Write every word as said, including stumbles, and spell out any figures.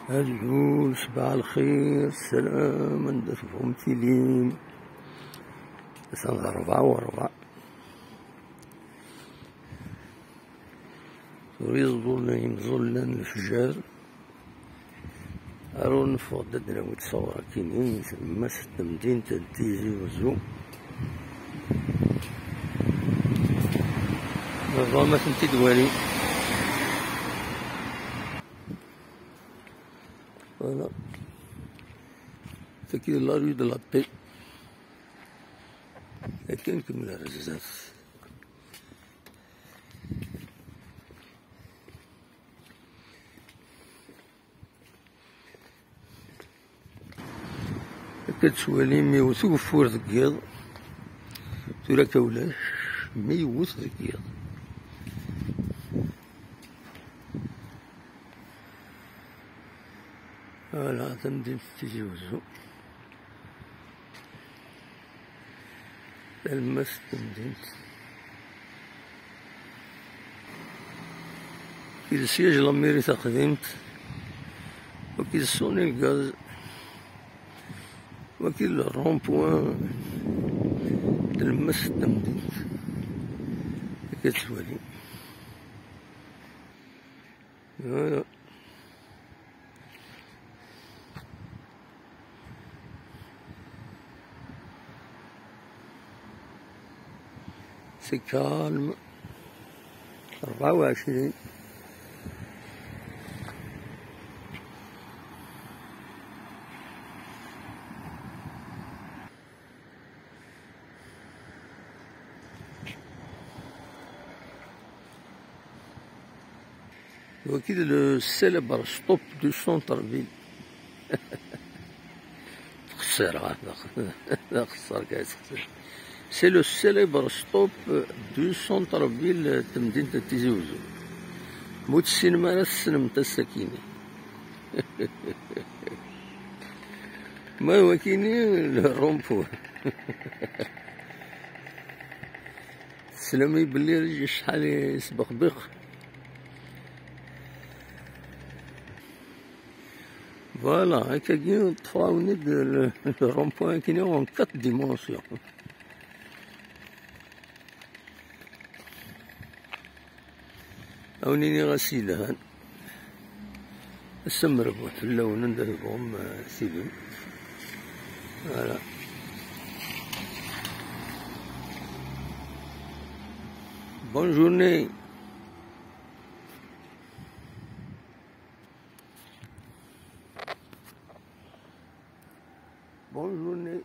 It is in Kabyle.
Azul, ṣbaḥ lxir, ssalam, anda tebɣum tilim. Ass-a d ṛebɛa u ṛebɛa. Ur iẓulen imẓulen n lefjer. Ar ur neffeɣ ad d-nawi ttṣawṛa kini, tlemmast n temdint n Tizi Wezzu. Baba ma tent-id-wali. Voilà. Tagi d la rue de la Paix. Akken nkemmel ar zdat. Akka tettwalim, iwet ugeffur deg yiḍ. Tura akka ulac, mi yewwet deg yiḍ. Voilà, tamdint n Tizi Wezzu. Talemmast n temdint. Waki d siège la mairie taqdimt. Waki d soni lgaz. Waki d le rond-point. Talemmast n temdint. Akka tettwali. Voilà. C'est calme. أربعة وعشرين. Waki d le célèbre stop du centre-ville. Txesser, ah, d axesser kan i txesser. C'est le célèbre stop du centre-ville n temdint n Tizi Wezzu. Ma ur tessinem ara, tessnem-t ass-akini. Ma d wakini, le rond-point. Teslam i belli acḥal yesbexbiq. Voilà, akkagi ṭṭfeɣ-awen-id le, le rond-point akini en quatre dimensions. Ad wen-iniɣ ass yelhan. Ass amerbuḥ fell-awen anda tebɣum, eh, tilim. Voilà. Bonne journée. Bonne journée.